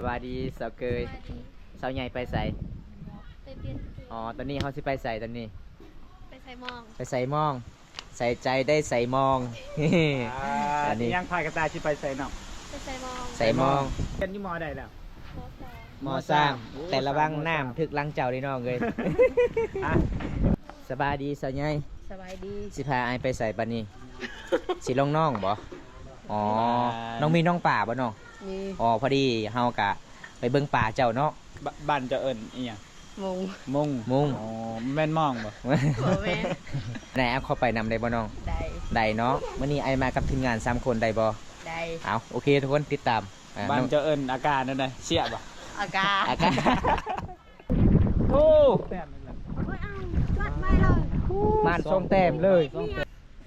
ສະບາຍດີສາວເກີຍ. ສະບາຍດີ. ສາວໃຫຍ່ໄປໃສ? ໄປປ່ຽນເຄື່ອງ. ອໍ ຕອນນີ້ເຮົາຊິໄປໃສຕອນນີ້? ໄປໃສ່ໝອງ. ໄປໃສ່ໝອງ. ໃສ່ໃຈໄດ້ໃສ່ໝອງ. ອ່າ ອັນນີ້ຍັງພາກະຕາຊິໄປໃສ່ນ້ອງ? ໄປໃສ່ໝອງ. ໃສ່ໝອງ. ຮຽນຢູ່ ມໍໃດແລ້ວ? ມໍສາມ. ແຕ່ລະວັງນ້ຳຖືກຫຼັງເຈົ້າເດ້ນ້ອງເອີຍ. ອ່ະ ສະບາຍດີສາວໃຫຍ່. ສະບາຍດີ. ຊິພາອ້າຍໄປໃສບັດນີ້? ຊິລົງໜອງບໍ່? ອໍ ນ້ອງມີໜອງປາບໍ່ນ້ອງ? ມີ. ອໍ ພໍດີເຮົາກະໄປເບິ່ງປາເຈົ້າເນາະ. ບ- ບ້ານເຈົ້າເອີ້ນອີ່ຫຍັງ? ມຸງ. ມຸງ. ມຸງ. ອໍ ແມ່ນມອງບໍ່? ບໍ່ແມ່ນ. ໄດ້ ເອົາເຂົ້າໄປນຳໄດ້ບໍ່ນ້ອງ? ໄດ້. ໄດ້ເນາະ. ມື້ນີ້ອ້າຍມາກັບທີມງານສາມຄົນໄດ້ບໍ່? ໄດ້. ເອົາ ໂອເຄ ທຸກຄົນຕິດຕາມ. ອ່າ ບ້ານເຈົ້າເອີ້ນອາກາແນວໃດ? ເຊຍບໍ່? ອາກາ. ອາກາ. ໂອ້ ມານສອງແຕ້ມເລີຍ.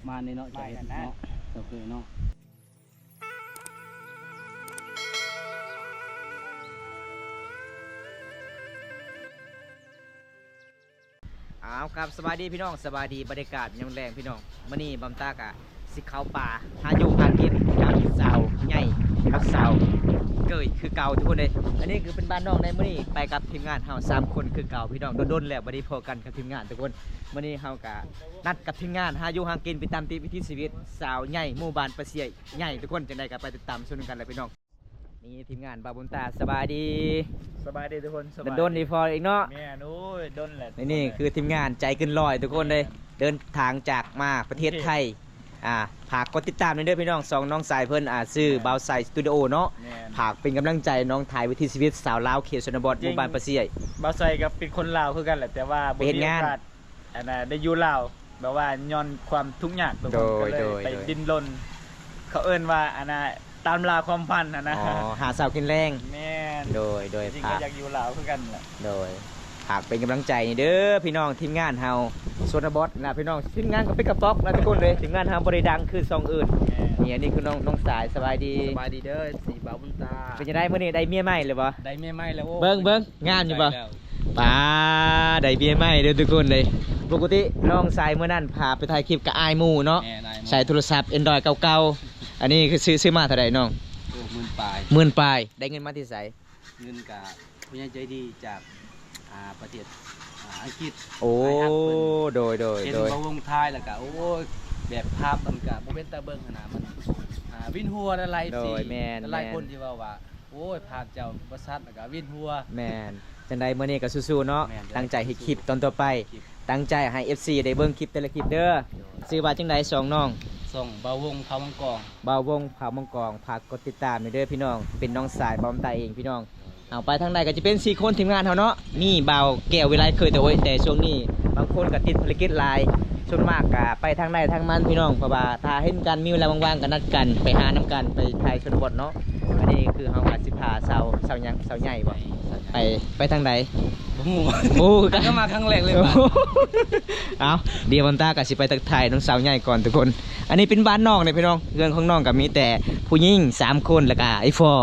ມານນີ້ເນາະ ຈະເຮັດເນາະ ເຈົ້າຄືເນາະ. ອ້າວ ຄັບ ສະບາຍດີພີ່ນ້ອງ ສະບາຍດີ ບັນຍາກາດຍາມແລງພີ່ນ້ອງ. ມື້ນີ້ບຳຕາກະຊິເຂົ້າປ່າຫາຢູ່ຫາກິນກັບສາວໃຫຍ່ກັບສາວເກີຍຄືເກົ່າທຸກຄົນເດ້. ອັນນີ້ຄືເປັນບ້ານນ້ອງໃນມື້ນີ້ ໄປກັບທີມງານເຮົາສາມຄົນຄືເກົ່າພີ່ນ້ອງ. ດົນໆແລ້ວບໍ່ໄດ້ພໍ້ກັນກັບທີມງານທຸກຄົນ. ມື້ນີ້ເຮົາກະນັດກັບທີມງານຫາຢູ່ຫາກິນໄປຕາມຕິດວິຖີຊີວິດສາວໃຫຍ່ໝູ່ບ້ານປາຊຽຍໃຫຍ່ທຸກຄົນ. ຈັ່ງໃດກະໄປຕິດຕາມຊົມກັນແຫຼະພີ່ນ້ອງ. ນີ້ທີມງານບ່າວບຸນຕາ ສະບາຍດີ. ສະບາຍດີທຸກຄົນ. ສະບາຍດີ. ດົນໆໄດ້ພໍ້ອີກເນາະ. ແມ່ນ ໂອ້ຍ ດົນແຫຼະ. ນີ້ຄືທີມງານໃຈເກີນຮ້ອຍທຸກຄົນເດ້. ເດີນທາງຈາກມາປະເທດໄທ. ອ່າ ຝາກກົດຕິດຕາມແດ່ເດີພີ່ນ້ອງ ຊ່ອງນ້ອງຊາຍເພິ່ນ ອ່າ ຊື່ ແມ່ນ ບ່າວໄຊສະຕູດິໂອເນາະ. ແມ່ນ. ຝາກເປັນກຳລັງໃຈນ້ອງຖ່າຍວິຖີຊີວິດສາວລາວເຂດຊົນນະບົດ ໝູ່ບ້ານປາຊຽຍ. ບ່າວໄຊກໍເປັນຄົນລາວຄືກັນແຫຼະ ແຕ່ວ່າບໍ່ມີໂອກາດ ອັນນ່າ ໄດ້ຢູ່ລາວ ແບບວ່າຍ້ອນຄວາມທຸກຍາກທຸກຄົນ ໂດຍ ກໍເລີຍ ໂດຍ ໄປ ໂດຍ ດິ້ນລົນ ເຂົາເອີ້ນວ່າ ອັນນ່າ ຕາມລ່າຄວາມຝັນຫັ້ນນະ. ອໍ ຫາເຊົ້າກິນແລງ. ແມ່ນ. ໂດຍ ໂດຍ. ຈິງໆ ຝາກ ກໍຢາກຢູ່ລາວຄືກັນແຫຼະ. ໂດຍ ຝາກເປັນກຳລັງໃຈນີ້ເດີພີ່ນ້ອງ ທີມງານເຮົາຊົນນະບົດນະພີ່ນ້ອງ. ທີມງານກໍເປັນກະປ໋ອກນະທຸກຄົນເລີຍ. ທີມງານເຮົາບໍ່ໄດ້ດັງຄືຊ່ອງອື່ນ. ແມ່ນ. ນີ້ ອັນນີ້ຄືນ້ອງ ນ້ອງສາຍ ສະບາຍດີ. ສະບາຍດີເດີ ເອັຟຊີ ບ່າວບຸນຕາ. ເປັນຈັ່ງໃດມື້ນີ້ ໄດ້ເມຍໃໝ່ແລ້ວບໍ່? ໄດ້ເມຍໃໝ່ແລ້ວ. ໂອ້ ເບິ່ງ ເບິ່ງ ງາມຢູ່ບໍ່? ໄດ້ແລ້ວ. ປ້າ ໄດ້ເມຍໃໝ່ເດີທຸກຄົນເລີຍ. ປົກກະຕິນ້ອງຊາຍມື້ນັ້ນພາໄປຖ່າຍຄລິບກັບອ້າຍໝູ່ເນາະ. ແມ່ນ ອ້າຍໝູ່. ໃຊ້ໂທລະສັບ Android ເກົ້າເກົ້າ. ອັນນີ້ຄືຊື້ ຊື້ມາເທົ່າໃດນ້ອງ? ໂອ້ ໝື່ນປາຍ. ໝື່ນປາຍ. ໄດ້ເງິນມາແຕ່ໃສ? ເງິນກະຜູ້ໃຫຍ່ໃຈດີຈາກ ອ່າ ປະເທດ ອ່າ ອັງກິດ. ໂອ້ ໂດຍ ໂດຍ ເຫັນ ໂດຍ ບ່າວວົງຖ່າຍແລ້ວກະ ໂອ້ຍ ແບບພາບມັນກະບໍ່ເປັນຕາເບິ່ງຫັ້ນນະ ມັນ ອ່າ ວິນຫົວຫຼາຍໆ. ໂດຍ ຊິ ແມ່ນ ຫຼາຍໆ ແມ່ນ ຄົນທີ່ເວົ້າວ່າ ໂອ້ຍ ພາບເຈົ້າບໍ່ຊັດ ແລ້ວກໍວິນຫົວ. ແມ່ນ. ຈັ່ງໃດມື້ນີ້ກໍສູ້ໆເນາະ. ແມ່ນ. ຕັ້ງໃຈເຮັດຄລິບຕອນຕໍ່ໄປ. ຄລິບ. ຕັ້ງໃຈໃຫ້ເອັຟຊີໄດ້ເບິ່ງຄລິບແຕ່ລະຄລິບເດີ. ໂດຍ. ຊື່ວ່າຈັ່ງໃດຊ່ອງນ້ອງ? ຊ່ອງບ່າວວົງເຜົ່າມັງກອງ. ບ່າວວົງເຜົ່າມັງກອງ. ຝາກກົດຕິດຕາມແດ່ເດີພີ່ນ້ອງ. ເປັນນ້ອງຊາຍບ່າວບຸນຕາເອງພີ່ນ້ອງ. ເອົາ ໄປທາງໃດກໍຈະເປັນສີ່ຄົນທີມງານເຮົາເນາະ. ມີບ່າວແກ້ວ ວິໄລ ເຄີຍແຕ່ໂອ້ຍ ແຕ່ຊ່ວງນີ້ບາງຄົນກໍຕິດພາລະກິດຫຼາຍ. ສ່ວນມາກກໍໄປທາງໃດທາງມັນພີ່ນ້ອງ ເພາະວ່າຖ້າເຫັນກັນ ມີເວລາວ່າງໆ ກໍນັດກັນໄປຫານຳກັນ ໄປຖ່າຍຊົນນະບົດເນາະ. ອັນນີ້ຄືເຮົາກໍຊິພາສາວ ສາວຫຍັງ ສາວໃຫຍ່ບໍ່? ໄປ ໄປທາງໃດ? ບໍ່ຮູ້ ບໍ່ຮູ້ຄືກັນ. ກໍມາຄັ້ງແລກເລີຍ. ເອົາ ດຽວບັນຕາກໍຊິໄປທັກທາຍນ້ອງສາວໃຫຍ່ກ່ອນທຸກຄົນ. ອັນນີ້ເປັນບ້ານນ້ອງເດ້ພີ່ນ້ອງ. ເຮືອນຂອງນ້ອງກໍມີແຕ່ຜູ້ຍິງສາມຄົນ ແລ້ວກໍໄອ້ພໍ່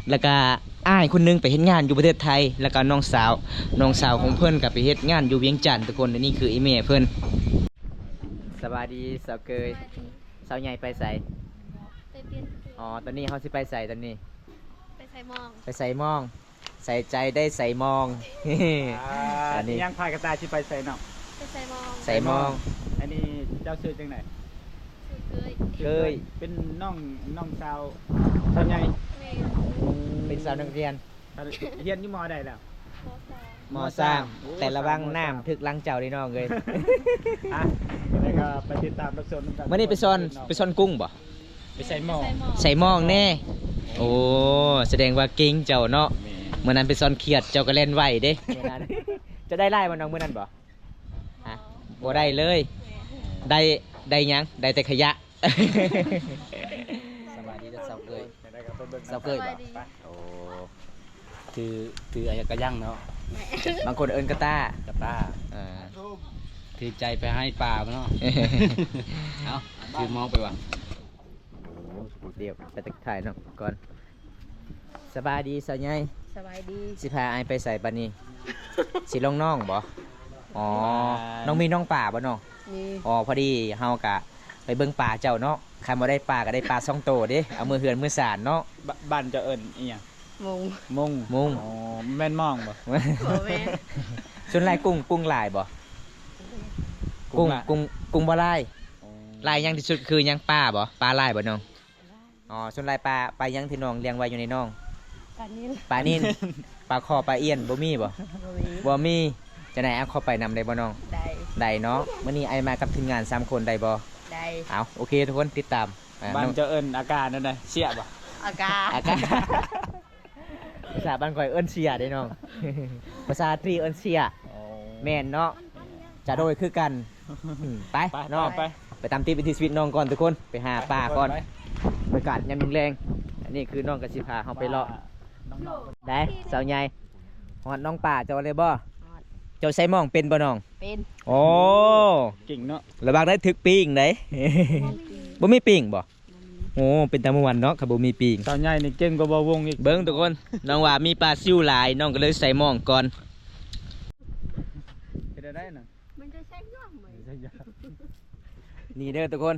ແລ້ວກະອ້າຍຄົນໜຶ່ງໄປເຮັດງານຢູ່ປະເທດໄທ ແລ້ວກະນ້ອງສາວ ນ້ອງສາວຂອງເພິ່ນກະໄປເຮັດງານຢູ່ວຽງຈັນທຸກຄົນ. ອັນນີ້ຄືອີ່ແມ່ເພິ່ນ. ສະບາຍດີສາວເກີຍ. ສະບາຍດີ. ສາວໃຫຍ່ໄປໃສ? ໄປປ່ຽນເຄື່ອງ. ອໍ ຕອນນີ້ເຮົາຊິໄປໃສຕອນນີ້? ໄປໃສ່ໝອງ. ໄປໃສ່ໝອງ. ໃສ່ໃຈໄດ້ໃສ່ໝອງ. ອ່າ ອັນນີ້ຍັງພາກະຕາຊິໄປໃສ່ນ້ອງ? ໄປໃສ່ໝອງ. ໃສ່ໝອງ. ອັນນີ້ເຈົ້າຊື່ຈັ່ງໃດ? ເກີຍ ເກີຍ ເປັນນ້ອງ ນ້ອງສາວ ສາວໃຫຍ່. ແມ່ນ. ເປັນສາວນັກຮຽນ. ຮຽນຢູ່ ມໍໃດແລ້ວ? ມໍສາມ. ມໍສາມ. ໂອ້ ແຕ່ລະວັງນ້ຳຖືກຫຼັງເຈົ້າເດ້ນ້ອງເອີຍ. ອ່ະ ແລ້ວກໍໄປຕິດຕາມຮັບຊົມນຳກັນ. ມື້ນີ້ໄປຊ່ອນ ໄປຊ່ອນກຸ້ງບໍ່? ໄປໃສ່ໝອງ. ໃສ່ໝອງແນ່. ໂອ້ ສະແດງວ່າເກັ່ງເຈົ້າເນາະ. ແມ່ນ. ມື້ນັ້ນໄປຊ່ອນຂຽດ ເຈົ້າກໍແລ່ນໄວເດ້ ມື້ນັ້ນ. ເຈົ້າໄດ້ຫຼາຍບໍ່ນ້ອງມື້ນັ້ນບໍ່? ຮະ ບໍ່ໄດ້ເລີຍ. ໄດ້ ໄດ້ຫຍັງ? ໄດ້ແຕ່ຂະຫຍະ. ສະບາຍດີເດີສາວເກີຍ. ສາວເກີຍບໍ່? ໂອ້ ຖື ຖືອາຫຍັງກະຍັງເນາະ. ບາງຄົນເອີ້ນກະຕ້າ. ກະຕ້າ. ເອີ ຖືໃຈໄປໃຫ້ປາເນາະ. ເອົາ ຖືມອງໄປວ່າ. ໂອ້ ດຽວໄປທັກທາຍນ້ອງກ່ອນ. ສະບາຍດີສາວໃຫຍ່. ສະບາຍດີ. ຊິພາອ້າຍໄປໃສບັດນີ້? ຊິລົງໜອງບໍ່? ອໍ ນ້ອງມີໜອງປາບໍ່ນ້ອງ? ມີ. ອໍ ພໍດີເຮົາກະໄປເບິ່ງປາເຈົ້າເນາະ. ຄັນບໍ່ໄດ້ປາກໍໄດ້ປາສອງໂຕເດ້ ເອົາມືເຮືອນມືຊານເນາະ. ບ- ບ້ານເຈົ້າເອີ້ນອີ່ຫຍັງ? ມຸງ ມຸງ ມຸງ ອໍ ແມ່ນມອງບໍ່? ບໍ່ແມ່ນ. ສ່ວນຫຼາຍກຸ້ງ ກຸ້ງຫຼາຍບໍ່? ກຸ້ງ ກຸ້ງ ກຸ້ງບໍ່ຫຼາຍ. ອໍ ຫຼາຍຫຍັງທີ່ສຸດ ຄືຫຍັງ? ປາບໍ່? ປາຫຼາຍບໍ່ນ້ອງ? ອໍ ສ່ວນຫຼາຍປາ ປາຫຍັງທີ່ນ້ອງລ້ຽງໄວ້ຢູ່ໃນໜອງ? ປານິນ ປານິນ ປາຄໍ່ ປາອ່ຽນ ບໍ່ມີບໍ່? ບໍ່ມີ ບໍ່ມີ. ຈັ່ງໃດເອົາເຂົ້າໄປນຳໄດ້ບໍ່ນ້ອງ? ໄດ້ ໄດ້ເນາະ. ມື້ນີ້ອ້າຍມາກັບທີມງານສາມຄົນໄດ້ບໍ່? ໄດ້. ເອົາ ໂອເຄ ທຸກຄົນຕິດຕາມ. ອ່າ ບ້ານເຈົ້າເອີ້ນອາການັ້ນນະ ເຊຍບໍ່? ອາກາ ອາກາ ພາສາບ້ານຂ້ອຍເອີ້ນເຊຍເດ້ນ້ອງ ພາສາຈີນເອີ້ນເຊຍ. ອໍ ແມ່ນເນາະ ຈະໂດຍຄືກັນ. ອືມ ໄປ ໄປ ເນາະ ໄປ ໄປ ໄປຕາມຕິດວິຖີຊີວິດນ້ອງກ່ອນທຸກຄົນ ໄປຫາປາກ່ອນ. ໄປ ໄປ ບັນຍາກາດຍາມແລງໆ ອັນນີ້ຄືນ້ອງກໍຊິພາເຮົາໄປເລາະ. ໄດ້ ສາວໃຫຍ່ ຮອດໜອງປາເຈົ້າແລ້ວບໍ່? ຮອດ. ເຈົ້າໃສ່ໝອງເປັນບໍ່ນ້ອງ? ເປັນ. ໂອ້ ເກັ່ງເນາະ. ລະວັງໄດ້ຖືກປີ້ງໄດ໋. ບໍ່ມີປີ້ງບໍ່? ບໍ່ມີ. ໂອ້ ເປັນຕາມ່ວນເນາະ ຄັນບໍ່ມີປີ້ງ. ສາວໃຫຍ່ນີ້ເກັ່ງກວ່າບ່າວວົງອີກ. ເບິ່ງທຸກຄົນ ນ້ອງວ່າມີປາຊິວຫຼາຍ ນ້ອງກໍເລີຍໃສ່ໝອງກ່ອນ. ເຮັດໄດ້ນະ ມັນຈະແຊກຍອມເລີຍ. ນີ້ເດີທຸກຄົນ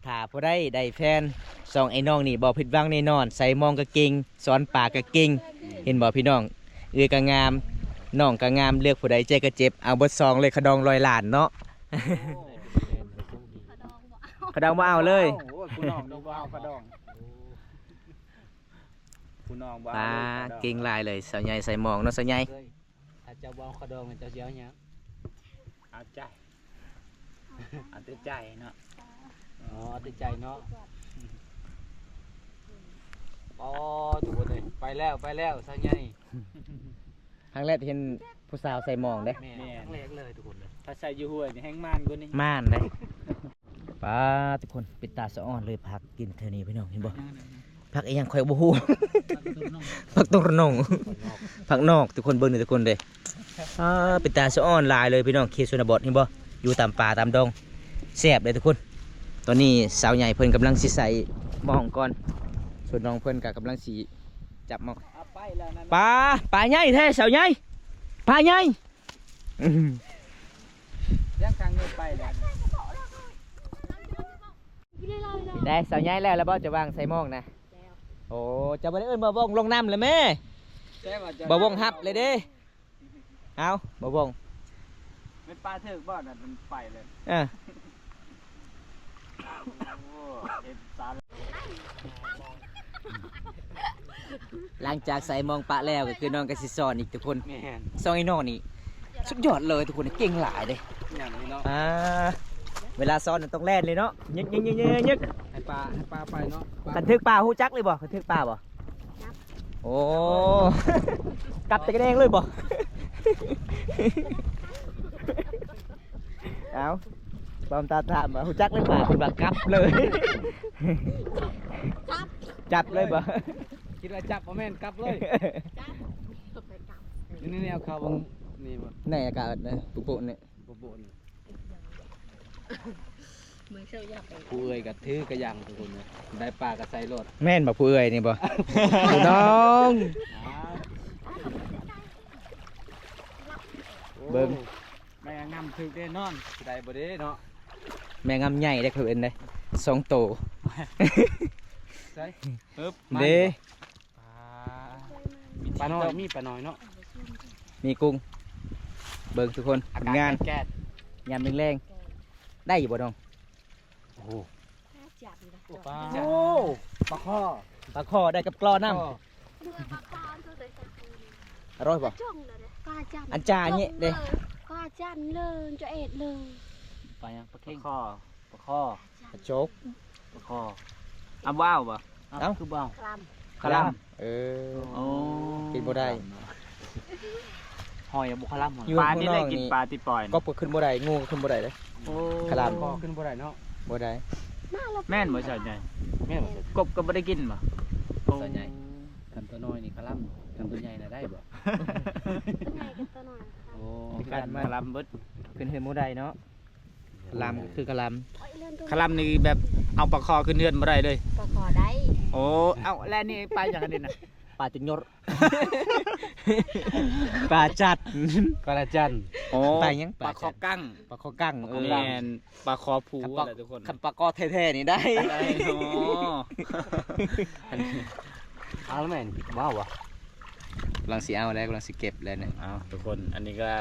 ຖ້າຜູ້ໃດໄດ້ແຟນ ສອງໄອ້ນ້ອງນີ້ບໍ່ຜິດຫວັງແນ່ນອນ. ໃສ່ໝອງກໍເກັ່ງ ສອນປາກໍເກັ່ງ ເຫັນບໍ່ພີ່ນ້ອງ? ເອື້ອຍກໍງາມ ນ້ອງກໍງາມ ເລືອກຜູ້ໃດໃຈກໍເຈັບ. ເອົາເບິດສອງເລີຍ ຂະດອງຮ້ອຍລ້ານເນາະ. ຂະດອງບໍ່ເອົາເລີຍ. ໂອ້ຍ ຜູ້ນ້ອງນີ້ບໍ່ເອົາຂະດອງ ຜູ້ນ້ອງບໍ່ເອົາເລີຍຂະດອງ. ປາ ເກັ່ງຫຼາຍເລີຍ ສາວໃຫຍ່ໃສ່ໝອງເນາະ ສາວໃຫຍ່. ເອີຍ ຖ້າເຈົ້າບໍ່ເອົາຂະດອງ ເຈົ້າຊິເອົາຫຍັງ? ເອົາໃຈ ເອົາແຕ່ໃຈເນາະ. ອໍ ເອົາແຕ່ໃຈເນາະ. ອໍ ທຸກຄົນເອີຍ ໄປແລ້ວ ໄປແລ້ວ ສາວໃຫຍ່. ຄັ້ງແລກທີ່ເຫັນຜູ້ສາວໃສ່ໝອງເດ້. ແມ່ນ ແມ່ນ ຄັ້ງແລກເລີຍທຸກຄົນເອີຍ. ຖ້າໃສ່ຢູ່ຫ້ວຍນີ້ແຮ່ງມ່ານກວ່ານີ້ ມ່ານເດ້. ປາ ທຸກຄົນ ເປັນຕາສະອອນເລີຍ. ຜັກກິນແຖວນີ້ພີ່ນ້ອງ ເຫັນບໍ່? ຜັກອີ່ຫຍັງຂ້ອຍບໍ່ຮູ້ ຜັກຕົງຣະນົງ ຜັກນອກ ທຸກຄົນເບິ່ງນີ້ທຸກຄົນເດ້. ອາ ເປັນຕາສະອອນຫຼາຍເລີຍພີ່ນ້ອງ ເຂດຊົນນະບົດ ເຫັນບໍ່? ຢູ່ຕາມປ່າຕາມດອງ ແຊບເດ້ທຸກຄົນ. ຕອນນີ້ສາວໃຫຍ່ເພິ່ນກຳລັງຊິໃສ່ໝອງກ່ອນ ສ່ວນນ້ອງເພິ່ນກໍກຳລັງຊິຈັບໝອງ. ເອົາໄປແລ້ວນັ້ນ ປາ ປາໃຫຍ່ແທ້ສາວໃຫຍ່ ປາໃຫຍ່. ຍັງທາງນີ້ໄປແລ້ວ ໄດ້ສາວໃຫຍ່ແລ້ວ ແລ້ວບໍ່? ຈະວາງໃສ່ໝອງນະ. ໂອ້ ເຈົ້າບໍ່ໄດ້ເອີ້ນບ່າວວົງລົງນ້ຳແລ້ວແມ້? ບ່າວວົງຮັບເລີຍເດ້. ເອົາ ບ່າວວົງ ແມ່ນປາເຖິກບໍ່ນັ້ນ ມັນໄປເລີຍ. ເອີ ໂອ້ ເຫັນຕາ ຫຼັງຈາກໃສ່ໝອງປະແລ້ວ ກໍຄືນ້ອງກໍຊິສອນອີກທຸກຄົນ. ແມ່ນ ສອງໄອ້ນ້ອງນີ້ສຸດຍອດເລີຍທຸກຄົນ ເກັ່ງຫຼາຍເດ້. ແມ່ນເນາະ ອ່າ ເວລາສອນຕ້ອງແລ່ນເລີຍເນາະ ຍຶກໆໆໆ ໃຫ້ປາ ໃຫ້ປາໄປເນາະ. ຄັນຖືກປາຮູ້ຈັກເລີຍບໍ່? ຄັນຖືກປາບໍ່? ໂອ້ ກັບແຕ່ກະແດງເລີຍບໍ່? ເອົ້າ ປ້ອມຕາຖາມວ່າ ຮູ້ຈັກຫຼືເປົ່າ? ເພິ່ນວ່າກັບເລີຍ ຈັບ ຈັບເລີຍບໍ່? ຄິດວ່າຈັບ ບໍ່ແມ່ນກັບເລີຍ ຈັບ ໄປກັບ ນີ້ ນີ້ ນີ້ ເອົາເຂົ້າເບິ່ງນີ້ບໍ່? ໃນອາກາດນະ ປຸໂປະນີ້ ປຸໂປະນີ້. ຜູ້ເອື້ອຍກໍຖືກະຍັງທຸກຄົນເອີຍ ໄດ້ປາກໍໃສ່ໂລດ. ແມ່ນບໍ່ຜູ້ເອື້ອຍນີ້ບໍ່? ພີ່ນ້ອງ ເບິ່ງ ແມ່ງາມຖືກແນ່ນອນ ຊິໄດ້ບໍ່ເດ້ເນາະ. ແມ່ງາມໃຫຍ່ເດ້ ເຂົາເອີ້ນເດ້ ສອງໂຕ ໃສ່ ເອີບ ເດ້ ມາ ປານ້ອຍ ມີປານ້ອຍເນາະ ມີກຸ້ງ. ເບິ່ງທຸກຄົນ ອາກາດ ຜົນງານ ແດດ ຍາມແລງໆ ໄດ້ຢູ່ບໍ່ນ້ອງ? ໂອ້ໂຫ ປາ ໂອ້ ປາຄໍ່ ປາຄໍ່ໄດ້ກັບກລໍນ້ຳ ອະຮ່ອຍບໍ່? ປາຈັນ ອັນຈານີ້ເດ້ ປາຈັນເລີຍ ຈະເອດເລີຍ ປາຫຍັງ? ປາເຄັງ ປາຄໍ່ ປາຄໍ່ ປາໂຈກ ປາຄໍ່ ອຳບໍ່ເອົາບໍ່? ເອົ້າ ຄືບໍ່ເອົາ? ຄະລຳ ຄະລຳ ເອີ ໂອ້ ກິນບໍ່ໄດ້ ຫອຍບໍ່ຄະລຳ ຢູ່ ປານີ້ໄດ້ກິນ ປາຕິດປອຍ ກອບກໍຂຶ້ນບໍ່ໄດ້ ງູກໍຂຶ້ນບໍ່ໄດ້ເດ້ ໂອ້ ຄະລຳ ກໍຂຶ້ນບໍ່ໄດ້ເນາະ ບໍ່ໄດ້ ແມ່ນບໍ່ຊາວໃຫຍ່? ແມ່ນບໍ່? ກົບກໍບໍ່ໄດ້ກິນບໍ່? ໂອ້ ຊາວໃຫຍ່ ຄັນຕົວນ້ອຍນີ້ຄະລຳ ຄັນຕົວໃຫຍ່ນະໄດ້ບໍ່? ຕົວໃຫຍ່ກັບຕົວນ້ອຍ ໂອ້ ຄະລຳ ຄະລຳເບິດ ຂຶ້ນເຮືອນບໍ່ໄດ້ເນາະ. ຄະລຳກໍຄືຄະລຳ ຄະລຳນີ້ແບບເອົາປາຄໍ່ຂຶ້ນເຮືອນບໍ່ໄດ້ເລີຍ ປາຄໍ່ໄດ້ ໂອ້ ເອົາ ແລ້ວນີ້ປາຫຍັງອັນນີ້ນະ? ປາຈິງຍົດ ປາຈັດ ປາລະຈັນ ໂອ້ ປາຫຍັງ? ປາຄໍ່ກັງ ປາຄໍ່ກັງ ເອີ ແມ່ນ ປາຄໍ່ພູຫັ້ນແຫຼະທຸກຄົນ ຄັນປາຄໍ່ແທ້ໆນີ້ໄດ້ ໄດ້ເນາະ ເອົາແມ່ນ ວ້າວະ ກຳລັງຊິເອົາແລ້ວ ກຳລັງຊິເກັບແລ້ວນີ້. ເອົາ ທຸກຄົນ ອັນນີ້ກໍ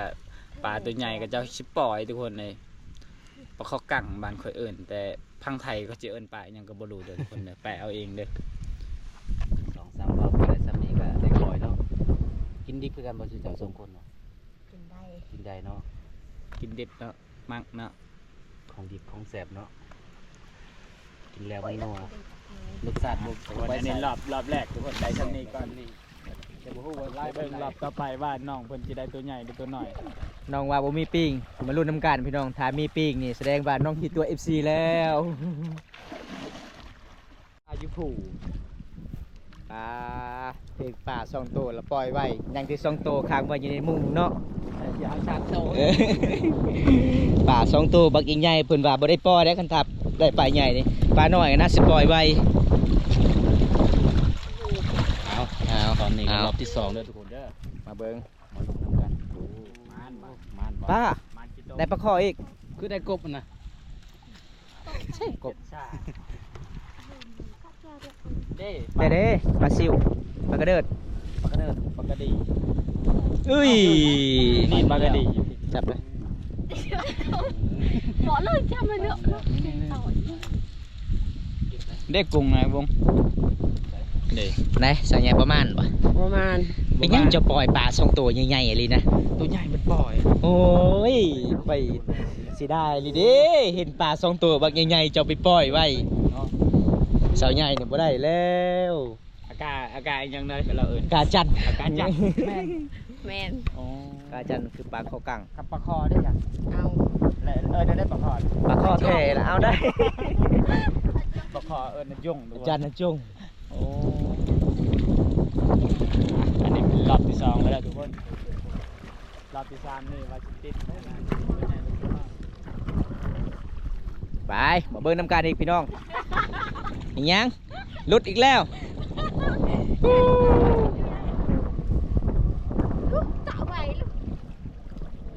ປາຕົວໃຫຍ່ ເຂົາເຈົ້າຊິປ່ອຍ ທຸກຄົນເອີຍ. ປາຄໍ່ກັງ ບ້ານຂ້ອຍເອີ້ນ ແຕ່ຝັ່ງໄທເຂົາຊິເອີ້ນປາອີ່ຫຍັງກໍບໍ່ຮູ້ເດີ ທຸກຄົນເດີ ໄປເອົາເອງເດີ. ສອງສາມຮອບໄດ້ສ່ຳນີ້ກໍໄດ້ປ່ອຍເນາະ. ກິນດິບຄືກັນບໍ່ ຊຸມເຈົ້າສອງຄົນ? ກິນໄດ້ ກິນໄດ້ເນາະ. ກິນດິບເນາະ ມັກເນາະ ຂອງດິບຂອງແຊບເນາະ. ກິນແລ້ວມັນນົວ ລົດຊາດບໍ່ ອັນນີ້ຮອບ ຮອບແລກ ທຸກຄົນ ໄດ້ສ່ຳນີ້ກ່ອນ. ແຕ່ບໍ່ຮູ້ວ່າໄລ່ເບິ່ງຮອບຕໍ່ໄປວ່ານ້ອງເພິ່ນຊິໄດ້ຕົວໃຫຍ່ຫຼືຕົວນ້ອຍ. ນ້ອງວ່າບໍ່ມີປີ້ງ ມາລຸ້ນນຳກັນພີ່ນ້ອງ. ຖ້າມີປີ້ງນີ້ສະແດງວ່ານ້ອງຖືຕົວເອັຟຊີແລ້ວ. ປາຢູ່ພູ່ ປາ ຖືກປາສອງໂຕລະປ່ອຍໄວ້ ຍັງແຕ່ສອງໂຕຄ້າງໄວ້ຢູ່ໃນມຸ້ງເນາະ. ເອີ ຊິເອົາສາມໂຕ ເອີ ປາສອງໂຕບັກໃຫຍ່ໆ ເພິ່ນວ່າບໍ່ໄດ້ປ່ອຍໄດ້ ຄັນຖ້າໄດ້ປາໃຫຍ່ນີ້. ປານ້ອຍກໍໜ້າຊິປ່ອຍໄວ. ເອົາ ເອົາ ຕອນນີ້ກໍ ເອົາ ຮອບທີສອງເດີທຸກຄົນເດີ. ມາເບິ່ງ ມາລຸ້ນນຳກັນ. ໂອ້ ມານບໍ່ ມານບໍ່ ປາ ມານກິໂລ ໄດ້ປາຄໍ່ອີກ. ຄືໄດ້ກົບຫັ້ນນະ ກົບ ເດ້ ເດ້ ປາຊິວ ປາກະເດີດ ປາກະເດີດ ປາກະດີ. ເອີຍ ນີ້ປາກະດີ ຈັບເລີຍ. ບໍ່ເລີຍ ຈັບມາເນາະ. ເດ້ ກຸ້ງນາຍວົງ ເດ້ ໄດ້ສາວໃຫຍ່ປະມານບໍ່? ປະມານ. ເປັນຫຍັງເຈົ້າປ່ອຍປາສອງໂຕໃຫຍ່ໆອີ່ຫຼີນະ? ໂຕໃຫຍ່ມັນປ່ອຍ. ໂອ້ຍ ໄປເສຍດາຍອີ່ຫຼີເດ້ ເຫັນປາສອງໂຕບັກໃຫຍ່ໆ ເຈົ້າໄປປ່ອຍໄວ້ເນາະ. ສາວໃຫຍ່ນີ້ບໍ່ໄດ້ແລ້ວ. ອາກາ ອາກາອີ່ຫຍັງເນາະ ລາວເອີ້ນ ອາກາຈັນ ອາກາຈັນ. ແມ່ນ ແມ່ນ. ອໍ ອາກາຈັນຄືປາຄໍ່ກັງ. ກັບປາຄໍ່ເດ້ ເອົາ ແລະ ເອີ້ນໄດ້ປາຄໍ່ ປາຄໍ່ແທ້ລະ ເອົາໄດ້. ປາຄໍ່ເອີ້ນນະຍົງ ຈັນນະຍົງ. ໂອ້ ອັນນີ້ເປັນຮອບທີສອງແລ້ວທຸກຄົນ. ຮອບທີສາມນີ້ວ່າຊິຕິດ ໄປ ມາເບິ່ງນຳກັນອີກພີ່ນ້ອງ. ອີຫຍັງ ຫຼຸດອີກແລ້ວ.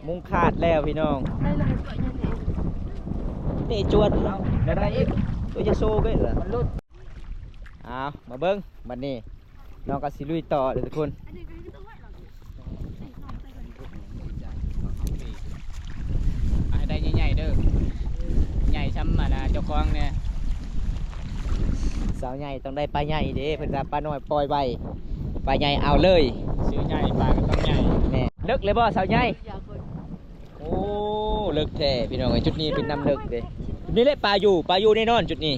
ມຸ້ງຂາດແລ້ວພີ່ນ້ອງ. ນີ້ຈວດເນາະ ໄດ້ອີກ ຕົວຈະໂຊເວີຍລະ ມັນຫຼຸດ. ເອົາ ມາເບິ່ງບັດນີ້ ນ້ອງກໍຊິລຸຍຕໍ່ເດີທຸກຄົນ. ໃຫ້ໄດ້ໃຫຍ່ໆເດີ ໃຫຍ່ຊ່ຳອັນນະເຈົ້າຂອງແດ່. ສາວໃຫຍ່ຕ້ອງໄດ້ປາໃຫຍ່ເດ້ ເພິ່ນວ່າປານ້ອຍປ່ອຍໄວ ປາໃຫຍ່ເອົາເລີຍ. ຊື່ໃຫຍ່ປາກໍຕ້ອງໃຫຍ່. ແມ່ນ. ເລິກເລີຍບໍ່ສາວໃຫຍ່? ໂອ້ ເລິກແທ້ພີ່ນ້ອງເອີຍ. ຈຸດນີ້ເປັນນ້ຳເລິກເດ້. ຈຸດນີ້ແຫຼະປາຢູ່ ປາຢູ່ແນ່ນອນຈຸດນີ້.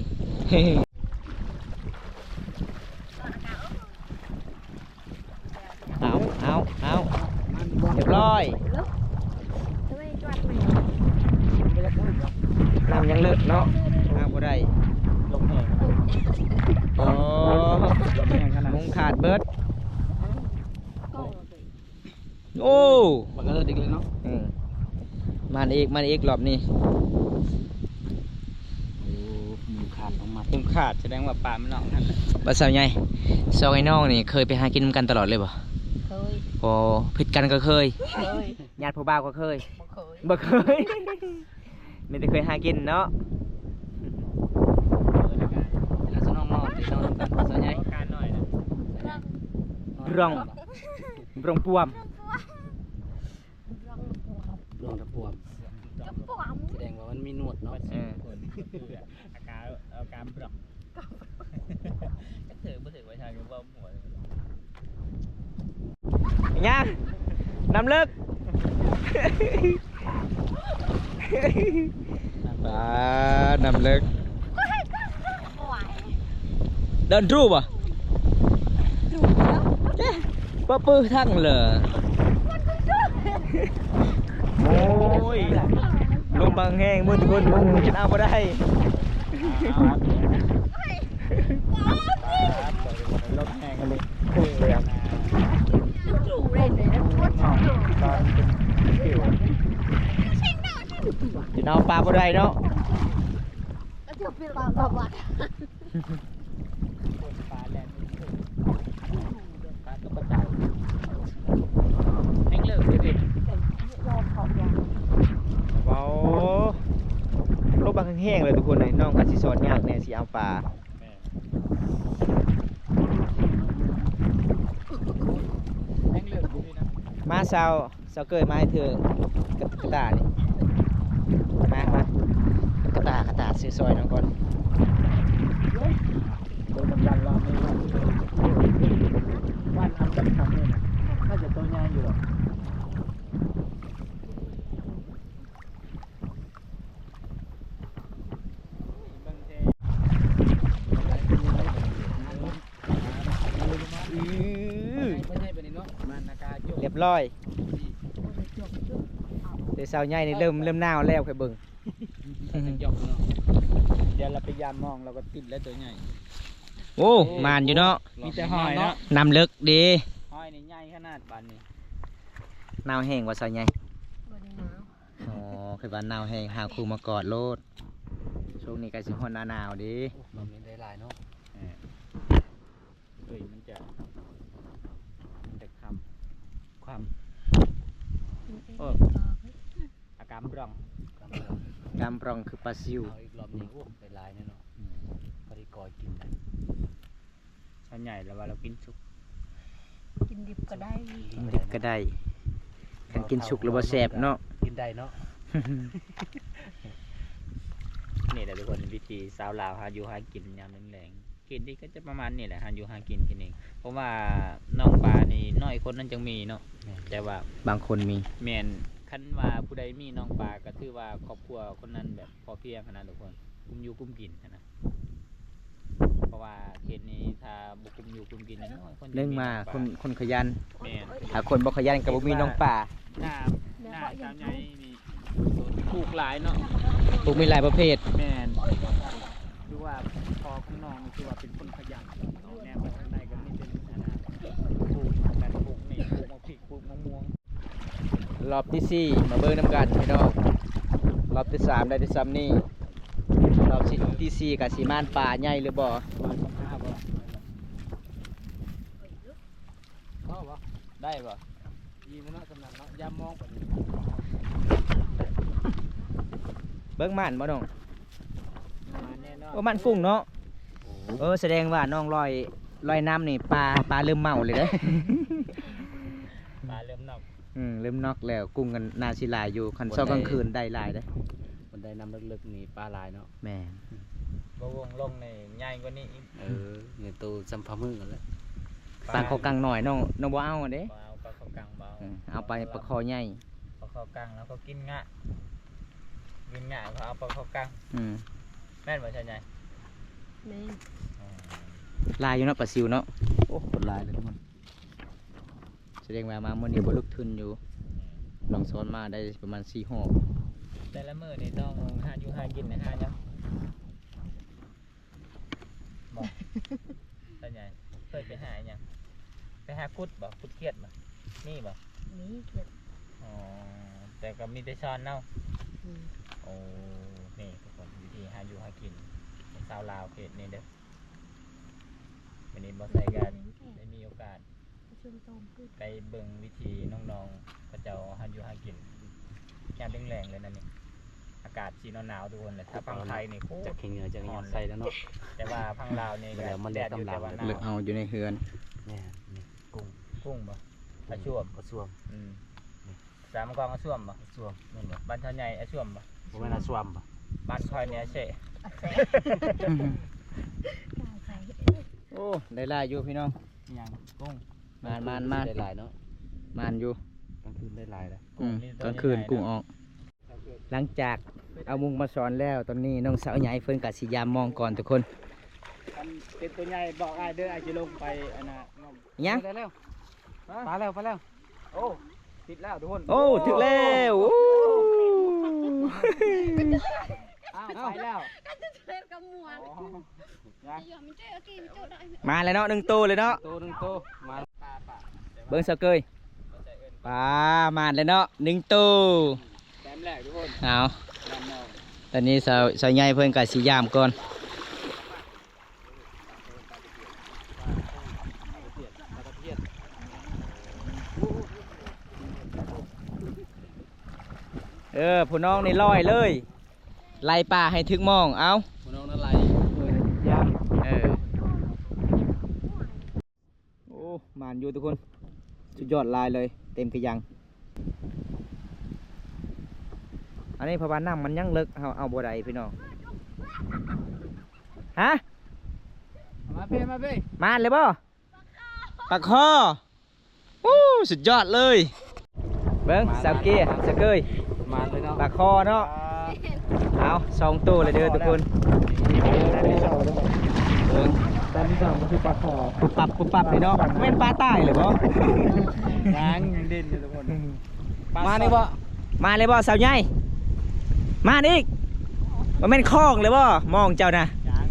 ເອົາ ເອົາ ເອົາ ຮຽບຮ້ອຍ. ນ້ຳຍັງເລິກເນາະ ຫາບໍ່ໄດ້. ລົມແຮງ. ອໍ ລົມແຮງຂະໜາດ ມຸ້ງຂາດເບິດ. ໂອ້ ບັກກະເລີດອີກແລ້ວເນາະ. ອືມ ມາອີກ ມາອີກ ຮອບນີ້. ໂອ້ ມຸ້ງຂາດອອກມາ ມຸ້ງຂາດ ສະແດງວ່າປາມັນນອກຫັ້ນ. ບໍ່ ສາວໃຫຍ່ ສອງໄອ້ນ້ອງນີ້ເຄີຍໄປຫາກິນນຳກັນຕະຫຼອດເລີຍບໍ່? ເຄີຍ. ໂອ້ ຜິດກັນກໍເຄີຍ. ເຄີຍ. ຍາດຜູ້ບ່າວກໍເຄີຍ. ບໍ່ເຄີຍ ບໍ່ເຄີຍ. ມີແຕ່ເຄີຍຫາກິນເນາະ. ເວລາສະໜອງນອນ ນອນນຳກັນ ສາວໃຫຍ່ ການໜ້ອຍນະ ບຣອງ ບຣອງປວມ ບຣອງຕະປວມ ຕະປວມ ສະແດງວ່າມັນມີໜວດເນາະ. ເອີ ອາການ ອາການບຣອງ ກະຖືກບໍ່ຖືກໄວ້ທາງຢູ່ເວົ້າ. ຫຍັງ ນ້ຳເລິກ ປາ ນ້ຳເລິກ. ເດີນທຣູບໍ່? ເອີ ບໍ່ປືທາງເລີຍ. ໂອ້ຍ ລົມບາງແຮງ ມື້ທຸກຄົນ ເອົາບໍ່ໄດ້. ລົມແຮງ ຈົນເອົາປາບໍ່ໄດ້ເນາະ. ປາແລ່ນ ປາຕົກກະໄດ ແຮງເລີກເດ້. ເວົ້າ ລົມບາງແຮງເລີຍທຸກຄົນເອີຍ. ນ້ອງກໍຊິສອນຍາກແດ່ ຊິເອົາປາ. ແມ່ນ. ໂອ້ຍ ໂອ້ຍ ມາຊາວ ຊາວເກີຍ ມາໃຫ້ເທີກະ ກະຕ່ານີ້ ມາ ມາ ກະຕ່າ ກະຕ່າ ຊື້ຊອຍນ້ອງກ່ອນ. ເບິ່ງນຳກັນລອບນີ້ ວັນເອົາຈັກຄຳນີ້ນະ ໜ້າຈະໂຕໃຫຍ່ຢູ່ດອກ. ຮຽບຮ້ອຍ ແຕ່ສາວໃຫຍ່ນີ້ເລີ່ມ ເລີ່ມໜາວແລ້ວ ຂ້ອຍເບິ່ງ. ດຽວລາວໄປຢາມມອງ ລາວກໍຕິດແລ້ວ ໂຕໃຫຍ່. ໂອ້ ໝານຢູ່ເນາະ ມີແຕ່ຫອຍເນາະ ນ້ຳເລິກເດ້. ຫອຍນີ້ໃຫຍ່ຂະໜາດບາດນີ້. ໜາວແຮງບໍ່ ສາວໃຫຍ່? ບໍ່ໄດ້ໜາວ. ອໍ ຄືວ່າໜາວແຮງ ຫາຄູ່ມາກອດໂລດ. ຊ່ວງນີ້ໃກ້ຊິຮອດໜ້າໜາວເດ້. ໂອ້ ລອບນີ້ໄດ້ຫຼາຍເນາະ. ເອີ ເອີຍ ມັນຈະ ມັນຈະຄຳ ຄຳ ໂອ້ ອາກາມບຣອງ ກາມບຣອງ ກາມບຣອງຄືປາຊິວ. ເອົາອີກລອບນີ້ ໂອ້ ໄດ້ຫຼາຍແນ່ເນາະ. ອືມ ພໍດີກອຍກິນໄດ້. ສ່ວນໃຫຍ່ແລ້ວວ່າລາວກິນສຸກ ກິນດິບກໍໄດ້ ກິນດິບກໍໄດ້. ຄັນກິນສຸກແລ້ວບໍ່ແຊບເນາະ ກິນໄດ້ເນາະ. ນີ້ແຫຼະທຸກຄົນ ວິຖີຊາວລາວຫາຢູ່ຫາກິນຍາມແລງໆ. ເຂດນີ້ກໍຈະປະມານນີ້ແຫຼະ ຫາຢູ່ຫາກິນເຂດນີ້ ເພາະວ່າໜອງປານີ້ນ້ອຍຄົນນັ້ນຈັ່ງມີເນາະ. ແມ່ນ ແຕ່ວ່າບາງຄົນມີ ແມ່ນ ຄັນວ່າຜູ້ໃດມີໜອງປາກໍຖືວ່າຄອບຄົວຄົນນັ້ນແບບພໍພຽງຫັ້ນນະທຸກຄົນ ກຸ້ມຢູ່ກຸ້ມກິນຫັ້ນນະ. ເພາະວ່າເຂດນີ້ຖ້າບໍ່ກຸມຢູ່ກຸມກິນນີ້ ໂອ້ຍ ຄົນ ໜຶ່ງມາ ມີນ້ຳປາ ຄົນ ຄົນຂະຫຍັນ. ແມ່ນ ຖ້າຄົນບໍ່ຂະຫຍັນກໍບໍ່ມີນ້ອງປາ. ໜ້າ ໜ້າສາວໃຫຍ່ນີ້ປູກຫຼາຍເນາະ ປູກມີຫຼາຍປະເພດ. ແມ່ນ ຄືວ່າພໍ່ຂອງນ້ອງນີ້ຄືວ່າເປັນຄົນຂະຫຍັນ ແນມໄປທາງໃດກໍມີແຕ່ອັນນັ້ນ ປູກນັ້ນປູກນີ້ ປູກໝາກພິກ ປູກໝາກມ່ວງ. ລອບທີສີ່ ມາເບິ່ງນຳກັນພີ່ນ້ອງ ລອບທີສາມໄດ້ແຕ່ຊ່ຳນີ້ ລອບທີສີ່ກໍຊິໝານປາໃຫຍ່ຫຼືບໍ່? ປາຄອງຄາບໍ່? ພໍບໍ່? ໄດ້ບໍ່? ອີ່ມະເນາະ ສຳນັ້ນເນາະ ຢາມມອງປານນີ້ ເບິ່ງໝານບໍ່ນ້ອງ? ໝານແນ່ນອນ. ໂອ້ ໝານກຸ້ງເນາະ. ໂອ້ ເອີ ສະແດງວ່ານ້ອງລອຍ ລອຍນ້ຳນີ້ ປາ ປາເລີ່ມເມົາເລີຍເດ້. ປາເລີ່ມນອກ. ອືມ ເລີ່ມນອກແລ້ວ ກຸ້ງກໍໜ້າຊິຫຼາຍຢູ່ ຄັນຊ່ວງກາງຄືນໄດ້ຫຼາຍເດ້. ມັນໄດ້ນ້ຳເລິກໆນີ້ປາຫຼາຍເນາະ. ແມ່ນ ບໍ່ວົງລົງນີ້ໃຫຍ່ກວ່ານີ້ອີກ. ເອີ ໃຫຍ່ໂຕສ່ຳຝ່າມືຫັ້ນແຫຼະ. ປາຄໍກັງນ້ອຍ ນ້ອງ ນ້ອງບໍ່ເອົາເດ້. ບໍ່ເອົາປາຄໍກັງ ບໍ່ເອົາ. ເອີ ເອົາໄປປາຄໍໃຫຍ່ ປາຄໍກັງແລ້ວກໍກິນງະ ກິນງະເຂົາເອົາປາຄໍກັງ. ອືມ ແມ່ນບໍ່ຊາວໃຫຍ່? ແມ່ນ. ອໍ ຫຼາຍຢູ່ເນາະ ປາຊິວເນາະ. ໂອ້ ຄົນຫຼາຍເລີຍທຸກຄົນ. ສະແດງວ່າມາມື້ນີ້ບໍ່ລຸກທຶນຢູ່ ແມ່ນ ນ້ອງສອນມາໄດ້ປະມານສີ່ຮອບ. ແຕ່ລະມື້ນີ້ຕ້ອງຫາຢູ່ຫາກິນ ຫາຫຍັງ? ບໍ່ ສ່ວນໃຫຍ່ເຄີຍໄປຫາຫຍັງ? ໄປຫາຂຸດບໍ່? ຂຸດຂຽດບໍ່? ມີບໍ່? ມີຂຽດ. ອໍ ແຕ່ກໍມີແຕ່ຊ່ອນເນາະ. ອືມ ໂອ້ ນີ້ທຸກຄົນ ວິທີຫາຢູ່ຫາກິນຂອງຊາວລາວເຂດນີ້ເດີ. ມື້ນີ້ບໍ່ໃສ່ກັນ ໄດ້ມີໂອກາດ ໄປເບິ່ງວິຖີນ້ອງໆ ເຂົາເຈົ້າຫາຢູ່ຫາກິນ ຍາມແລງໆ ເລີຍນັ້ນນີ້. ອາກາດຊິໜາວໆ ທຸກຄົນແຫຼະ. ຖ້າຝັ່ງໄທນີ້ ໂອ້ ຈັກຂີ້ເຫຍື້ອຈັກຫຍັງໃສ່ແລ້ວເນາະ. ແຕ່ວ່າຝັ່ງລາວນີ້ກໍແດດຢູ່ ແຕ່ວ່າໜາວ. ເອົາຢູ່ໃນເຮືອນ. ແມ່ນ ນີ້ ກຸ້ງ ກຸ້ງບໍ່? ປາຊວມ ປາຊວມ. ອືມ ນີ້ ສາມກອງອາຊວມບໍ່? ອາຊວມ ແມ່ນບໍ່? ບ້ານເຖົ້າໃຫຍ່ອາຊວມບໍ່? ບໍ່ແມ່ນອາຊວມບໍ່? ບ້ານຂ້ອຍນີ້ອາເຊ. ໂອ້ ໄດ້ຫຼາຍຢູ່ພີ່ນ້ອງ. ຫຍັງ? ກຸ້ງ. ມານໆໆ ໄດ້ຫຼາຍເນາະ. ມານຢູ່ ກາງຄືນໄດ້ຫຼາຍເດ້. ອືມ ກາງຄືນກຸ້ງອອກ. ຫຼັງຈາກເອົາມຸງມາສອນແລ້ວ ຕອນນີ້ນ້ອງສາວໃຫຍ່ເພິ່ນກະຊິຢາມມອງກ່ອນທຸກຄົນ. ຄັນເປັນຕົວໃຫຍ່ບອກອ້າຍເດີ ອ້າຍຊິລົງໄປອັນນ່າ. ຫຍັງ? ໄປແລ້ວ ໄປແລ້ວ ໄປແລ້ວ. ໂອ້ ຕິດແລ້ວທຸກຄົນ. ໂອ້ ຖືກແລ້ວ. ໂອ້ ອ້າວ ໄປແລ້ວ. ມາແລ້ວເນາະ ໜຶ່ງໂຕເລີຍເນາະ. ໂຕ ໜຶ່ງໂຕ ມາ. ເບິ່ງສາວເກີຍ ປາ ມາແລ້ວເນາະ ໜຶ່ງໂຕ. ແຕ້ມແລກທຸກຄົນ. ເອົາ ຕອນນີ້ສາວ ສາວໃຫຍ່ເພິ່ນກະຊິຢາມກ່ອນ. ເອີ ຜູ້ນ້ອງນີ້ລອຍເລີຍ ໄລ່ປາໃຫ້ຖືກໝ່ອງ. ເອົາ ຜູ້ນ້ອງນັ້ນໄລ່ ເອີ ຢາມ ເອີ. ໂອ້ ໝານຢູ່ທຸກຄົນ. ສຸດຍອດຫຼາຍເລີຍ ເຕັມກະຍັງ. ອັນນີ້ເພາະວ່ານ້ຳມັນຍັງເລິກ ເຮົາເອົາບໍ່ໄດ້ພີ່ນ້ອງ. ຮະ? ມາເພ ມາເພ. ມາເລີຍບໍ່? ປາຄໍ. ໂອ້ ສຸດຍອດເລີຍ. ເບິ່ງ ມາ ສາວເກຍ ສາວເກຍ ມາເລີຍເນາະ ປາຄໍເນາະ. ອ່າ ເອົາ ສອງໂຕເລີຍເດີທຸກຄົນ. ເບິ່ງ ຕອນນີ້ກໍຄືປາຄໍ ປຸບປັບ ປຸບປັບເລີຍເນາະ. ແມ່ນປາຕາຍເລີຍບໍ່? ຍັງ ຍັງເດັ່ນຢູ່ທຸກຄົນ. ມານີ້ບໍ່? ມາເລີຍບໍ່ສາວໃຫຍ່? ມາອີກ. ບໍ່ແມ່ນຄອງເລີຍບໍ່? ມອງເຈົ້ານະ. ຍັງ.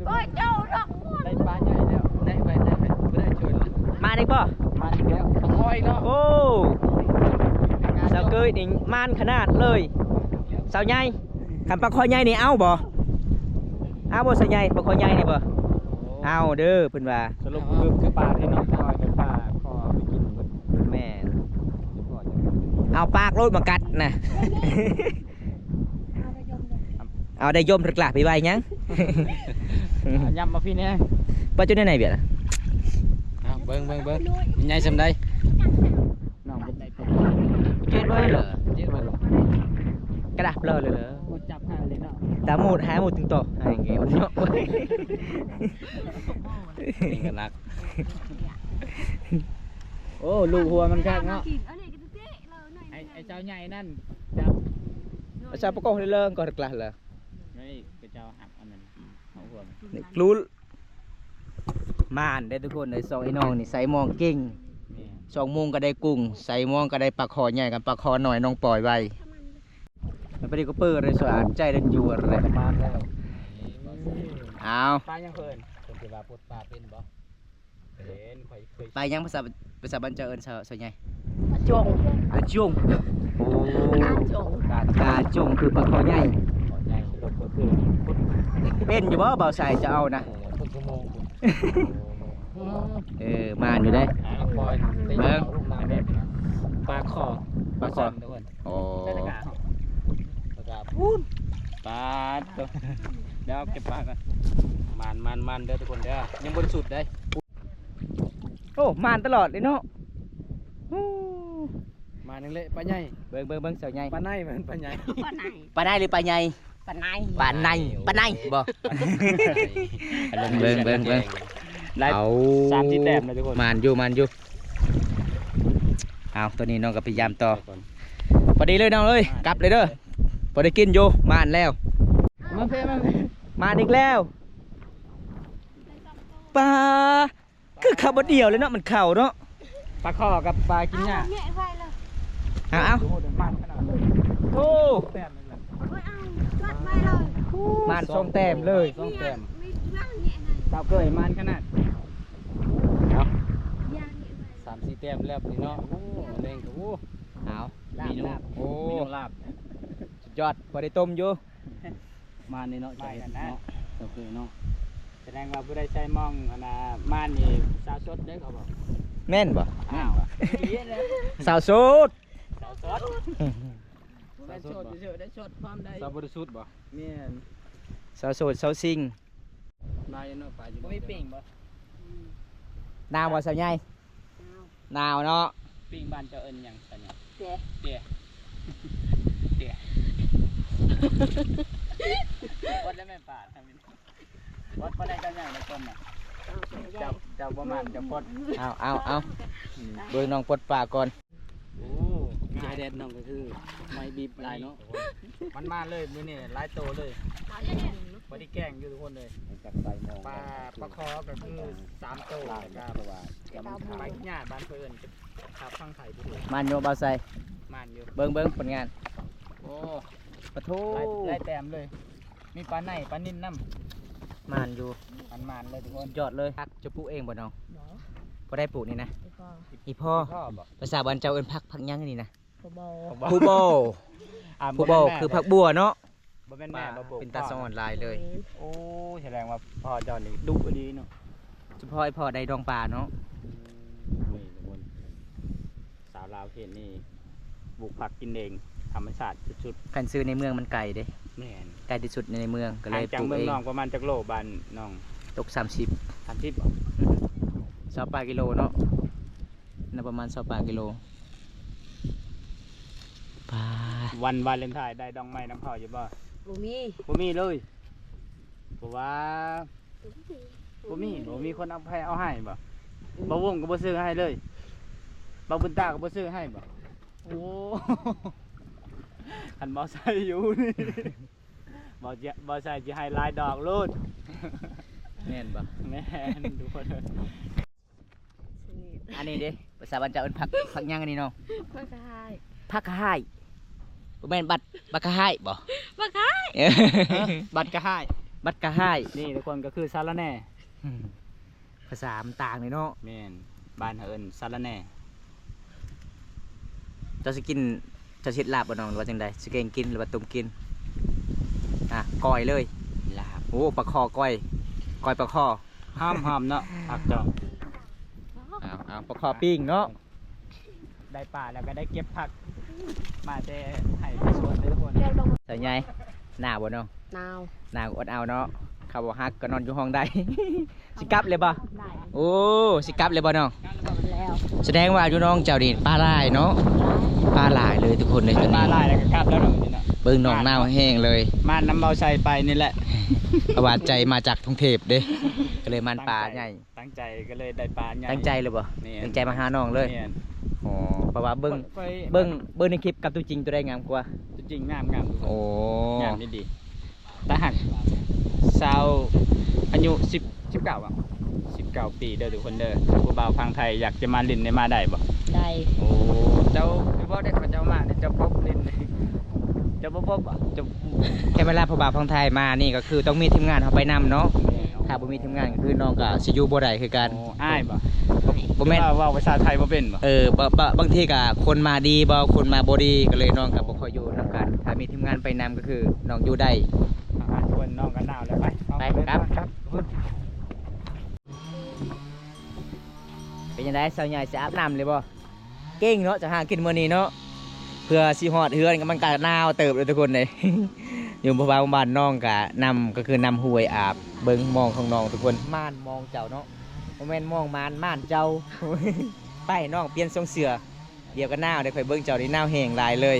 ໂອ້ຍ ເຈົ້າດອກ ໄດ້ປາໃຫຍ່ແລ້ວ ໄດ້ໄປ ໄດ້ໄປ ບໍ່ໄດ້ຊົນລະ. ມາອີກບໍ່? ມາອີກແລ້ວ ປາຄໍອີກເນາະ. ໂອ້ ສາວເກີຍນີ້ມານຂະໜາດເລີຍ. ສາວໃຫຍ່ ຄັນປາຄໍໃຫຍ່ນີ້ເອົາບໍ່? ເອົາບໍ່ສາວໃຫຍ່? ປາຄໍໃຫຍ່ນີ້ບໍ່? ເອົາເດີ ເພິ່ນວ່າ. ສະຫຼຸບຄື ຄືປາທີ່ນ້ອງປອຍ ແມ່ນປາຄໍເອົາໄປກິນເບິດ. ແມ່ນ ເອົາປາກໂລດມາກັດນະ. ເອົາໄດ້ຍົມເລີຍກະ ໄປໄຫວ້ຫຍັງ? ເອົາຫຍັບມາພີ້ແດ່. ປາຈຸດໃນວຽດນາມ. ເອົາເບິ່ງ ເບິ່ງ ເບິ່ງ ມັນໃຫຍ່ສ່ຳໃດ? ນ້ອງເພິ່ນໄດ້ປາ ເຈັດໄວ້ເລີຍ ເຈັດໄວ້ເລີຍ ກະດາບເລີຍເລີຍ. ໂອ້ ຈັບຫາເລີຍເນາະ ຕາໝູດຫາໝູດຕຶງຕໍ່ ຫາແກວເນາະ. ນີ້ກະໜັກ. ໂອ້ ລູກຫົວມັນຄັກເນາະ. ໄອ້ ໄອ້ເຈົ້າໃຫຍ່ນັ້ນຈັບ ພາສາປະກອບເລີງກໍກະລະເລີ. ນີ້ກະເຈົ້າຫັກອັນນັ້ນ ເອົາຫົວມັນ ນີ້ກລຸດ. ມານເດ້ທຸກຄົນເອີຍ ສອງໄອ້ນ້ອງນີ້ໃສ່ມອງເກັ່ງ. ແມ່ນ ສອງໂມງກະໄດ້ກຸ້ງ ໃສ່ມອງກະໄດ້ປາຄໍໃຫຍ່ກັບປາຄໍນ້ອຍ ນ້ອງປອຍໄວ. ແລ້ວປານີ້ກໍເປີດເລີຍ ສະອາດໃຈເດີນຢູ່ເລີຍ. ປະມານແລ້ວ. ອ້າວ ປາຫຍັງເພິ່ນ? ເພິ່ນຊິວ່າປົດປາເປັນບໍ່? ເຫັນ ຂ້ອຍເຄີຍ ປາຫຍັງ ພາສາ ພາສາບ້ານເຈົ້າເອີ້ນ ສາວ ສາວໃຫຍ່? ປາຈົງ ປາຈົງ. ໂອ້ ກາຈົງ ກາຈົງຄືປາຄໍໃຫຍ່. ເປັນຢູ່ບໍ່ ບ່າວໄຊ ເຈົ້າເອົານະ? ເອີ ມານຢູ່ເດ້. ເບິ່ງ ປາຄໍ ປາຄໍ. ໂອ້ ປາດໂຕ ດຽວເກັບປາກ່ອນ. ມານ ມານ ມານເດີທຸກຄົນເດີ ຍັງບໍ່ໄດ້ສຸດເດ້. ໂອ້ ມານຕະຫຼອດເລີຍເນາະ. ໂອ້ ມານແຮງເລະ ປາໃຫຍ່. ເບິ່ງ ເບິ່ງ ເບິ່ງ ສາວໃຫຍ່. ປາໃນ ມັນປາໃຫຍ່ ປາໃນ ປາໃນ ຫຼືປາໃຫຍ່? ປາໃນ ປາໃນ ປາໃນບໍ່? ເບິ່ງ ເບິ່ງ ເບິ່ງ ເອົາ ສາມສີ່ແຕ້ມແລ້ວທຸກຄົນ. ມານຢູ່ ມານຢູ່. ເອົາ ຕອນນີ້ນ້ອງກໍພະຍາຍາມຕໍ່. ພໍດີເລີຍນ້ອງເອີຍ ກັບເລີຍເດີ. ພໍໄດ້ກິນຢູ່ ມານແລ້ວ. ມາເພ ມາເພ. ມານອີກແລ້ວ. ປາ ຄືເຂົ້າບໍ່ດຽວເລີຍເນາະ ມັນເຂົ້າເນາະ. ປາຄໍກັບປາກິນຫຍ້າ. ເອົາ ເອົາ ໂອ້ ມານສອງແຕ້ມເລີຍ. ສາວເກີຍມານຂະໜາດ. ເອົາ ສາມສີ່ແຕ້ມແລ້ວນີ້ເນາະ. ໂອ້ ເລັງກໍ ໂອ້ ເອົາ ເມນູ ໂອ້ ເມນູລາບ ສຸດຍອດ ພໍໄດ້ຕົ້ມຢູ່. ມານນີ້ເນາະ ເຈົ້າເນາະ ເຈົ້າເຄີຍເນາະ. ສະແດງວ່າຜູ້ໃດໃສ່ມອງອັນນ່າ ມານນີ້ສາວໂສດເດ້ ເຂົາບອກ. ແມ່ນບໍ່? ອ້າວ ສາວໂສດ ສາວໂສດ ສາວໂສດບໍ່? ໄດ້ໂສດ ໄດ້ໂສດຄວາມໃດ? ສາວບໍລິສຸດບໍ່? ແມ່ນ ສາວໂສດ ສາວຊິງ. ນາຍເນາະ ປາຢູ່ ບໍ່ມີປີ້ງບໍ່? ອືມ ໜາວບໍ່ສາວໃຫຍ່? ໜາວເນາະ. ປີ້ງບ້ານເຈົ້າເອີ້ນຫຍັງຊະນີ້? ເຈ ເຈ ເຈ. ປອດແລ້ວແມ່ນປາ ປອດ ປອດໄດ້ເຈົ້າໃຫຍ່ໃນຄົນນະ. ເຈົ້າ ເຈົ້າບໍ່ໝານ ເຈົ້າປົດ. ເອົາ ເອົາ ເອົາ ເບິ່ງນ້ອງປົດປາກ່ອນ. ໂອ້ ຍາແດດນ້ອງກໍຄືໄມ້ບີບຫຼາຍເນາະ. ມັນມາເລີຍມື້ນີ້ ຫຼາຍໂຕເລີຍ. ບໍ່ໄດ້ແກ້ງຢູ່ທຸກຄົນເລີຍ. ປາ ປາຄໍກໍຄືສາມໂຕ ແລ້ວກໍປາກິນຫຍ້າ ບ້ານເພິ່ນເອີ້ນ ຂາບຝັ່ງໄທ. ມັນຢູ່ບໍ່ໃສ່ ມັນຢູ່. ເບິ່ງ ເບິ່ງຜົນງານ. ໂອ້ ປະໂທ ຫຼາຍ ຫຼາຍແຕ້ມເລີຍ. ມີປາໄນ ປານິນນຳ. ມັນຢູ່ ມັນ ມັນເລີຍທຸກຄົນ. ຍອດເລີຍ. ຜັກຈະປູກເອງບໍ່ນ້ອງ? ບໍ່ ຜູ້ໃດປູກນີ້ນະ? ອີ່ພໍ່ ອີ່ພໍ່. ອີ່ພໍ່ບໍ່? ພາສາບ້ານເຈົ້າເອີ້ນຜັກ ຜັກຫຍັງນີ້ນະ? ຜູ້ເບົາ ຜູ້ເບົາ. ອ່າ ຜູ້ເບົາ ບໍ່ແມ່ນ ຄືຜັກບົວເນາະ. ບໍ່ແມ່ນແມ່ບໍ່ປູກ ເປັນຕາສະອອນຫຼາຍເລີຍ. ໂອ້ ສະແດງວ່າພໍ່ເຈົ້ານີ້ດຸອີ່ຫຼີເນາະ. ສະເພາະອີ່ພໍ່ໄດ້ດອງປາເນາະ. ອືມ ນີ້ທຸກຄົນ ສາວລາວເຂດນີ້ ປູກຜັກກິນເອງ ທຳມະຊາດສຸດໆ. ຄັນຊື້ໃນເມືອງມັນໄກເດ້. ແມ່ນ ໄກທີ່ສຸດໃນເມືອງ ກໍເລີຍປູກເອງ. ຫ່າງຈາກເມືອງນ້ອງປະມານຈັກໂລ? ບ້ານນ້ອງ ຕົກສາມສິບ ສາມສິບບໍ່? ຊາວປາຍກິໂລເນາະ. ນະປະມານຊາວປາຍກິໂລ. ປາ ວັນວາເລັນທາຍໄດ້ດອກໄມ້ນຳເຂົາຢູ່ບໍ່? ບໍ່ມີ ບໍ່ມີເລີຍ. ເພາະວ່າ ບໍ່ມີ ບໍ່ມີຄົນເອົາໃຜເອົາໃຫ້ບໍ່? ອືມ ບ່າວວົງກໍບໍ່ຊື້ໃຫ້ເລີຍ? ບ່າວບຸນຕາກໍບໍ່ຊື້ໃຫ້ບໍ່? ໂອ້ ຄັນບ່າວໄຊຢູ່ນີ້ ບ່າວຈະ ບ່າວໄຊຈະໃຫ້ຫຼາຍດອກໂລດ. ແມ່ນບໍ່? ແມ່ນ ທຸກຄົນ. ອັນນີ້ເດ້ ພາສາບ້ານເຈົ້າເອີ້ນຜັກ ຜັກຫຍັງອັນນີ້ນ້ອງ? ບັກກະຫາຍ. ຜັກກະຫາຍ ບໍ່ແມ່ນບັດ ບັກກະຫາຍບໍ່? ບັກກະຫາຍ ເອີ ບັດກະຫາຍ ບັດກະຫາຍ. ນີ້ທຸກຄົນກໍຄືສາລະແໜ່. ອືມ ພາສາມັນຕ່າງເລີຍເນາະ. ແມ່ນ ບ້ານເຮົາເອີ້ນສາລະແໜ່. ເຈົ້າຊິກິນ ເຈົ້າຊິເຮັດລາບບໍ່ນ້ອງ ຫຼືວ່າຈັ່ງໃດ? ຊິແກງກິນ ຫຼືວ່າຕົ້ມກິນ? ອ່ະ ກ້ອຍເລີຍ ລາບ. ໂອ້ ປາຄໍ້ກ້ອຍ ກ້ອຍປາຄໍ້. ຫອມໆ ເນາະ ຜັກເຈົ້າ. ເອົາ ເອົາ ປາຄໍ້ປີ້ງເນາະ. ໄດ້ປາແລ້ວກໍໄດ້ເກັບຜັກ ມາແຕ່ໄຮ່ແຕ່ສວນເດີທຸກຄົນ. ສາວໃຫຍ່ ໜາວບໍ່ນ້ອງ? ໜາວ ໜາວກໍອົດເອົາເນາະ. ເຂົາບໍ່ຮັກກໍນອນຢູ່ຫ້ອງໄດ້. ຊິກັບເລີຍບໍ່? ໄດ້ ໂອ້ ຊິກັບເລີຍບໍ່ນ້ອງ? ແລ້ວ ສະແດງວ່າຢູ່ໜອງເຈົ້ານີ້ປາຫຼາຍເນາະ. ປາຫຼາຍເລີຍທຸກຄົນເລີຍ ປາຫຼາຍແລ້ວກໍກັບແລ້ວເນາະ. ເບິ່ງໜອງໜາວແຮງເລີຍ ມານຳເບົາໄຊໄປນີ້ແຫຼະ ເພາະວ່າໄຈມາຈາກກຸງເທບເດ້ ກໍເລີຍມານປາໃຫຍ່. ຕັ້ງໃຈກໍເລີຍໄດ້ປາໃຫຍ່. ຕັ້ງໃຈເລີຍບໍ່? ແມ່ນ ຕັ້ງໃຈມາຫານ້ອງເລີຍ. ແມ່ນ ອໍ ເພາະວ່າເບິ່ງ ຂ້ອຍ ເບິ່ງ ເບິ່ງໃນຄລິບກັບຕົວຈິງ ຕົວໃດງາມກວ່າ? ຕົວຈິງງາມ ງາມ ໂອ້ ງາມດີໆ. ຕາຮັກ ຊາວ ອາຍຸສິບ ສິບເກົ້າ ສິບເກົ້າປີເດີທຸກຄົນເດີ. ຜູ້ບ່າວຝັ່ງໄທຢາກຈະມາຫຼິ້ນໄດ້ ມາໄດ້ບໍ່? ໄດ້. ໂອ້ ເຈົ້າ ບໍ່ໄດ້ ເຂົາເຈົ້າມາເດ້ ເຈົ້າພົບຫຼິ້ນ ເຈົ້າບໍ່ພົບບໍ່? ເຈົ້າ ແຄ່ເວລາຜູ້ບ່າວຝັ່ງໄທມານີ້ ກໍຄືຕ້ອງມີທີມງານເຮົາໄປນຳເນາະ. ຖ້າບໍ່ມີທີມງານ ກໍຄືນ້ອງກໍຊິຢູ່ບໍ່ໄດ້ຄືກັນ. ໂອ້ ອາຍບໍ່? ບໍ່ແມ່ນ ເວົ້າພາສາໄທບໍ່ເປັນບໍ່? ເອີ ບ- ບ- ບາງທີກໍຄົນມາດີບໍ່ ຄົນມາບໍ່ດີ ກໍເລີຍນ້ອງກໍບໍ່ຄ່ອຍຢູ່ນຳກັນ. ຖ້າມີທີມງານໄປນຳ ກໍຄືນ້ອງຢູ່ໄດ້. ອ່າ ຊວນນ້ອງກໍໜາວແລ້ວ ໄປ ໄປ ໄປ ກັບ ກັບ. ເປັນຈັ່ງໃດ ສາວໃຫຍ່ ຊິອາບນ້ຳເລີຍບໍ່? ເກັ່ງເນາະ ຈະຫາກິນມື້ນີ້ເນາະ ເພື່ອຊິຮອດເຮືອນ ມັນກະໜາວເຕີບເລີຍທຸກຄົນເດ້. ຢູ່ບ້ານ ບ້ານນ້ອງກະນ້ຳ ກໍຄືນ້ຳຫ້ວຍອາບ. ເບິ່ງມອງຂອງນ້ອງທຸກຄົນ ມ່ານມອງເຈົ້າເນາະ ບໍ່ແມ່ນມອງມ່ານ ມ່ານເຈົ້າ. ໄປ ນ້ອງປ່ຽນຊົງເສື້ອ ດຽວກໍໜາວເດ້. ຂ້ອຍເບິ່ງເຈົ້ານີ້ໜາວແຮງຫຼາຍເລີຍ.